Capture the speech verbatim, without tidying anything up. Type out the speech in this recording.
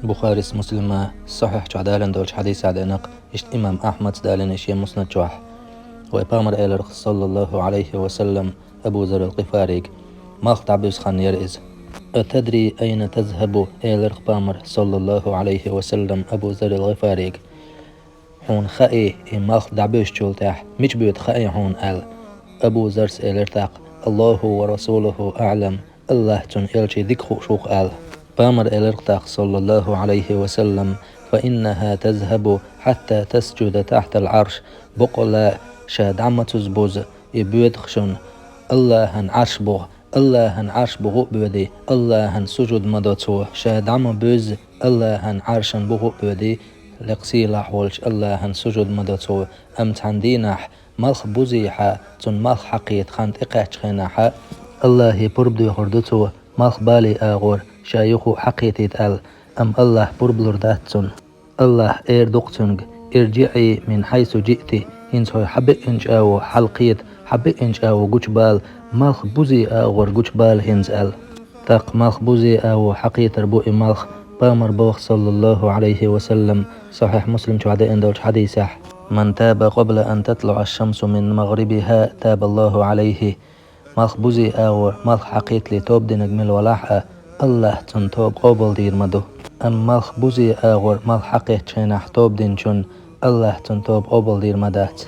Бухарис, Муслима сахьихь чохь далийна долчу хьадисехь деана-кх, иштта имам Ахьмадс далийна шен Муснад чохь. Вай Пайхамар элира-кх, саллаллаху Ӏалайхи ва саллам, Абу Заррил Гъифарига, малх дӀабуьзу хан яра иза. «Атадри айна тазхьабу?» — элира-кх Пайхамар, саллаллаху Ӏалайхи ва саллам, Абу Заррил Гъифарига. «Хьуна хаьий, и малх дӀабуьзучул тӀаьхьа мича боьду хаьий хьуна?» — аьлла. Абу Заррас элира тӀаккха: «Аллаху ва расулуху аӀлам, Аллахь, цуьнан элчий дика хууш ву-кх», — аьлла. Пайхамар элира-кх тӀаккха, саллаллаху Ӏалайхи ва саллам: «Фа иннаха тазхьабу хьатта тасжуда тахьтал Ӏарш». Бакъалла, ша дӀа ма ца бузу, и боьду-кх шуна, Аллахьан Ӏарш буху, Аллахьан Ӏарш буху а боьдий, Аллахьан сужуд ма до цо, ша дӀа ма буьззу, Аллахьан Ӏаршан буху а боьдий, лекха сийлахь волчу Аллахьан сужуд ма до цо, амма цхьана дийнахь, малх бузийхьа, цунна малх хьакхета хан тӀекхаьччу хенахьа, Аллахье пурба доьхур ду цо, малх балий агӀор, ша юха а хьакхетийта аьлла, амма Аллахь пурба лур дац цунна. Аллахь эр ду-кх цуьнга: «ИржиӀи мин хьайсу жиъти», хӀинца хьо хьан беъначу агӀор хьалакхета, хьан беъначу агӀор гучубала, малх бузий агӀор гучубала хӀинца аьлла. ТӀаккха малх бузий агӀор хьакхетар бу и малх, Пайхамар боху, саллаллаху Ӏалайхи ва саллам, сахьихь Муслим чохь деана долчу хьадисехь: «Ман таба къабла ан татлуӀа аш-шамсу мин магърибиха, таба Аллаху Ӏалайхи». Малх бузий агӀор малх хьакхетале тоба динарг мила валахь а, Аллахь цунна тоба къобалдийр ма ду. Амма малх бузий агӀор малх хьакхеттачу хенахь тоба динчунна, Аллахь цунна тоба къобалдийр ма дац.